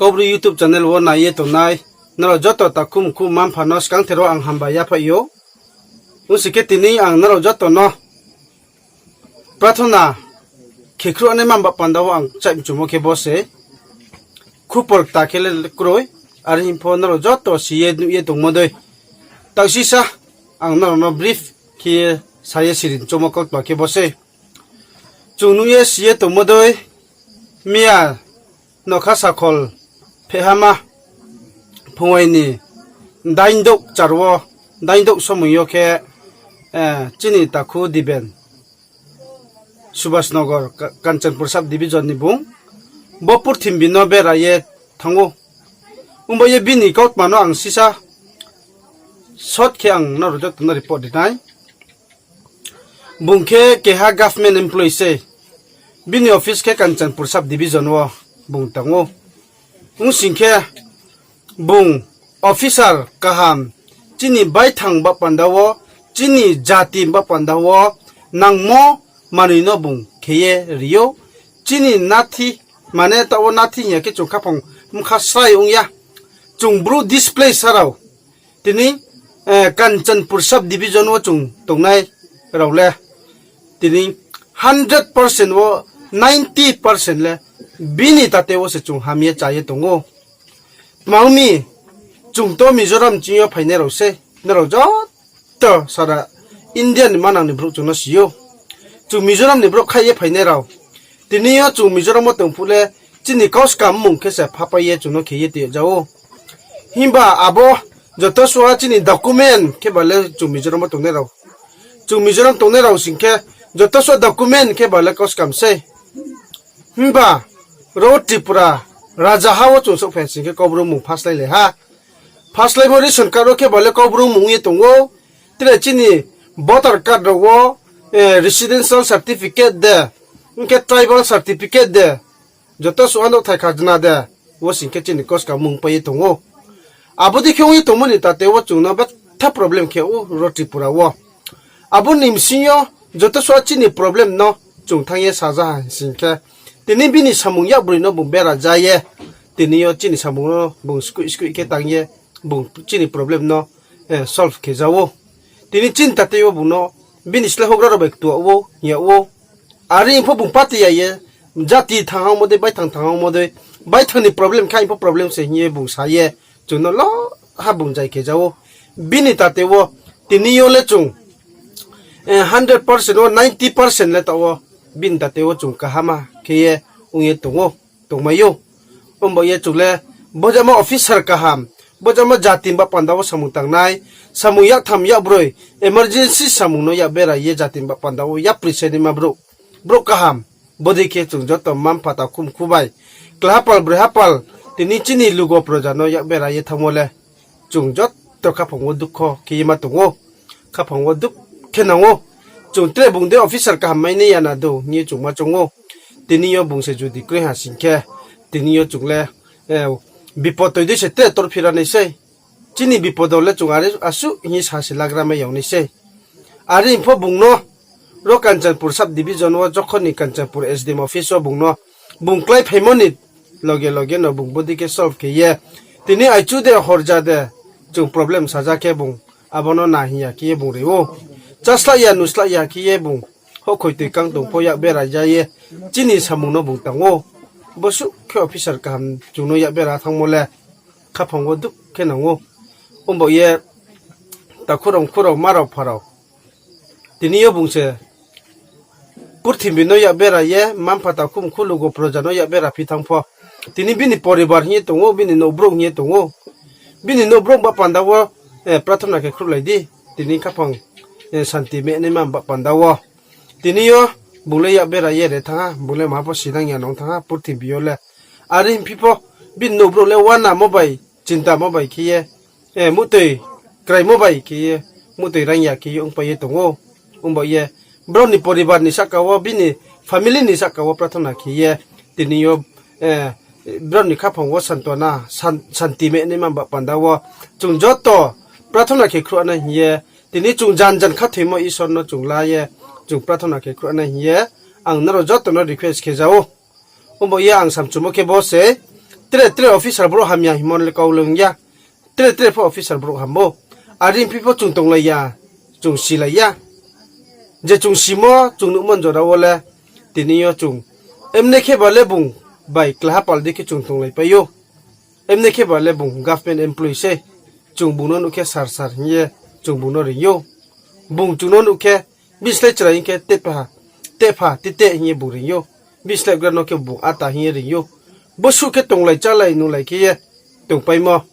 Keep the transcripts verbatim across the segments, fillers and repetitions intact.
Kaubru YouTube channel wo nai ye tongnai nrao joto takhu mkhu mma mpha no skangther wo ang hambai yaphaih ou. Ong sing khe tini ang nrao joto no prathona khe khruh naima ba panda wo ang kchaih mchumo khe bo se. Khupor kta khe le kroi, are hing pho nrao joto si ye nuh ye tongmo dei. Taoh sisa ang nrao no brief khe ye sa ye sirin chomo kautma khe bo se. Chung nuh ye si ye tongmo dei, miya nokha sakhol phehama phungwai ni daindouh kchar wo, daindouh somoi yo khe, chini takhu Diben, Subhas Nagar, Ka-, Kanchanpur sub division ni bung, bo purthimbi no bera ye thanng ou. Ongba ye bini kautma no ang sisa short khe ang nrao joto no report ri nai. Bung khe keha government employee se. Bini office khe Kanchanpur sub division wo bung tang ou. Ong sing khe bung officer kaham, chini baithang ba panda wo, chini jati ba panda wo nangmo manoi no bung khe ye ri ou. Chini nathi, mane taoh wo nathi hing ya khe chung khaphang bkha srai ong ya. Chung Bru displaced rao, tini, Kanchanpur sub division wo chung tongnai rao le, tini hundred percent wo ninety percent le bini tate wo se chung ham ye cha ye tong ou. Tma ong mi, chung to Mizoram ching yo phainai rao se, nrao joto sara India ni manang ni brouh chung no si ou. Chung Mizoram ni brouh khaih ye phainai rao. Tini yo chung Mizoram wo tong phuh le chini kau skam mmung khe se phapai ye chung no khe ye tui ja ou. Himba abo joto suh chini document khe ba le chung Mizoram wo tongnai rao, chung Mizoram tongnai rao sing khe joto suh document khe ba le kau skam sei. Himba ro Tripura rajaha wo chung souhphai sing khe Kaubru mmung phaslai lai ha. Phaslaimo ration card wo khe ba le Kaubru mmung ye tong ou. Tre chini voter card rao wo, residential certificate de, ong khe tribal certificate de, joto suh nouhthai khajna de, wo sing khe chini kau skam mmung pai ye tong ou. Abo dei khe ong ye tongmo ni tate wo chung no betha problem khe ou ro Tripura wo. Abo ni bsing yo joto suh chini problem no chung thanng ye saja ha sing khe, tini bini samung yakbroi no bung bera ja ye, tini yo chini samung no bung skoih skoih khe tang ye, bung chini problem no solve khe ja ou. Tini chini tate wo bung no bini slái houhgra rao bai ktuag ou, hing yag ou. Are hing pho bung party ya ye, jati thanng hangmo dei, baithang thanng hangmo dei, baithang ni problem khe hing pho problem se hing ye bung sa ye, chung no lo ha bung jai khe ja ou. Bini tate wo tini yo le chung hundred percent wo ninety percent le taoh wo bini tate wo chung kahama khe ye ong ye tong ou, tongmai ou. Omba ye chung le bojama officer kaham, bojama jati ba panda wo samung tangnai, samung yaktham yakbroi, emergency samung no yak bera ye jati ba panda wo yapri se naima brouh, brouh kaham, bodei khe chung joto mma mpha takhu mkhu bai, klahapal broihapal, tini chini lugo proja no yak bera ye thanngmo le chung joto khaphang wo dukho khe ye ma tong ou, khaphang wo dukh khe nang ou. Chung tre bung dei officer kaham mai nai ya na dou hing ye chung ma choung ou. Tini yo bung se judi kroi ha sing khe, tini yo chung le bipod toi dei se tre torphi ra nai sei. Chini bipod wo le chung are asuh hing ye sa se lagra mai yag nai sei. Are hing pho bung no ro Kanchanpur sub division wo jokhon ni Kanchanpur S D M office wo bung no, bung kláiphaimo ni loge loge no bung bodei khe solve khe ye, tini aichu de horja de, chung problem saja khe bung abo no na hing ya khe ye bung ri ou. Cháslai ya nuslai ya khe ye bung houhkhoi toi kang tong pho yak bera ja ye chini samung no bung tang ou. Bosuh khe officer kaham chung no yak bera thanngmo le khaphang wo dukh khe nang ou. Omba ye takhu rao mkhu rao ma rao pha rao, tini yo bung se purthimbi no yak bera ye, mma mpha takhu mkhu lugo proja no yak bera phi thanng pho, tini bini poribar hing ye tong ou, bini nouh brouh hing ye tong ou. Bini nouh brouh ba panda wo prathona khe khruhlai di. Tini khaphang santi mehnaima ba panda wo. Tini yo bung le yak bera ye re thanng ha, bung le maha pho sinang ya nang thanng ha purthimbi yo le. Are hing phi pho bini nouh brouh le uanamo bai, chintamo bai khe ye, muhtoi kraimo bai khe ye, muhtoi raing ya khe ye ongpai ye tong ou. Omba ye brao ni poribar ni sahka wo, bini family ni sahka wo prathona khe ye, tini yo brao ni khaphang wo santona, santi mehnaima ba panda wo chung joto prathona khe khruh nai hing ye, tini chung jan jan khathoimo Isor no chung la ye, chung prathona khe khruh nai hing ye, ang nrao joto no request khe ja ou. Omba ye ang samchumo khe bo se, Tre tre officer brouh hamya hingmo le kau le ong ya. Tre tre pho officer brouh ham bo. Are phi pho chung tonglai ya, chung silai ya. Je chung simo, chung nuhmo jora wo le, tini yo chung, emne khe ba le bung bai klaha pal di khe chung tonglaipai ou. Emne khe ba le bung government employee sei. Chung bung no nuh khe sir sir hing ye chung bung no reing ou. Bung chung no nuh khe, bini slái chrai hing khe, tehpha, tehpha, tite hing ye bung reing ou. Bini slái gra no khe bung ata hing ye reing ou. Bosuh khe tonglai chálai nunglai khe ye tongpaimo.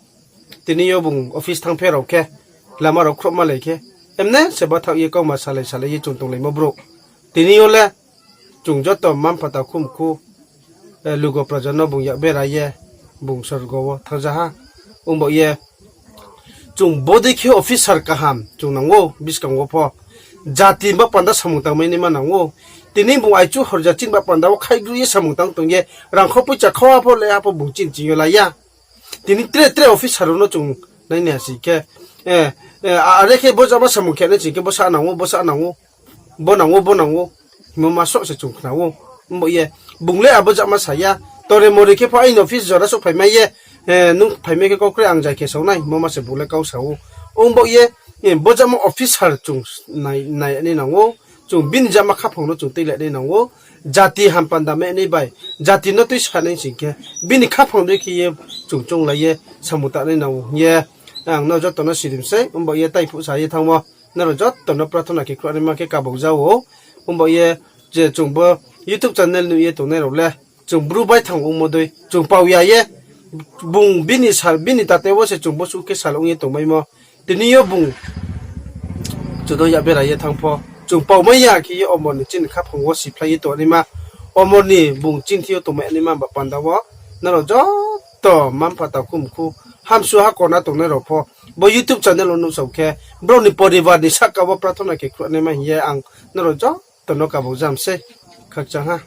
Tini yo bung office thanng pherao khe, lama rao khrouhmalai khe, emne se bathaoh ye kauma salai salai ye chung tonglaimo brouh. Tini yo le chung joto mma-mpha takhu mkhu, lugo praja no bung yak bera ye, bung sorgo wo thanngza ha. Ongbaoh ye, chung bodei khe officer kaham chung nang ou, buskang wo pho. Jati ba panda samung tangmai naima nang ou. Tini bung aichu horja chini ba panda wo khaigru ye samung tang tong ye, rangkho poicha khau ha pho le ha pho bung chini ching yo la ya. Tini tre tre officer rao no chung nai nai sing khe, are khe bo jama samung khe nai sing khe, bo sa nang ou, bo sa nang ou, bo nang ou, bo nang ou, hingmo ma soh se chung khna ou. Ongbaoh ye, bung le abo jama sa ya. Tore mori khe pho aini office jora souhphaimai ye, nung phaimai khe kau kre ang jai khe sao nai, hingmo ma se bung le kau sa ou. Ongbaoh ye, bo jama officer chung nai nai nai nang ou. Chung bini jama khaphang no chung tuilai nai nang ou. Jati ham panda mai nai bai, jati no tuisa nai sing khe, bini khaphang dei khe ye chung chounglai ye samung tangnai nang ou hing ye ang no joto no sirim sei. Ongbaoh ye taiphuh sa ye thanngmo, nrao joto no prathona khe khruh naima khe kabau ja ou. Ongbaoh ye, je chung bo YouTube channel nuh ye tongnai rao le, chung Bru baithang ongmo dei chung pau ya ye, bung bini sal, bini tate wo se chung bosuh khe sal ong ye tongmaimo. Tini yo bung chung no yak bera ye thanng pho, chung paumai ya khe ye omor ni chini khaphang wo siphlai ye tongnaima, omor ni bung chini thing yo tongmai naima ba panda wo, nrao joto mma-mpha takhu mkhu, hamsu ha kona tongnai rao pho, bo YouTube channel wo nuhsao khe, brao ni poribar ni sahka wo prathona khe khruh naima hing ye ang nrao joto no kabau jam sei. Khakchang ha.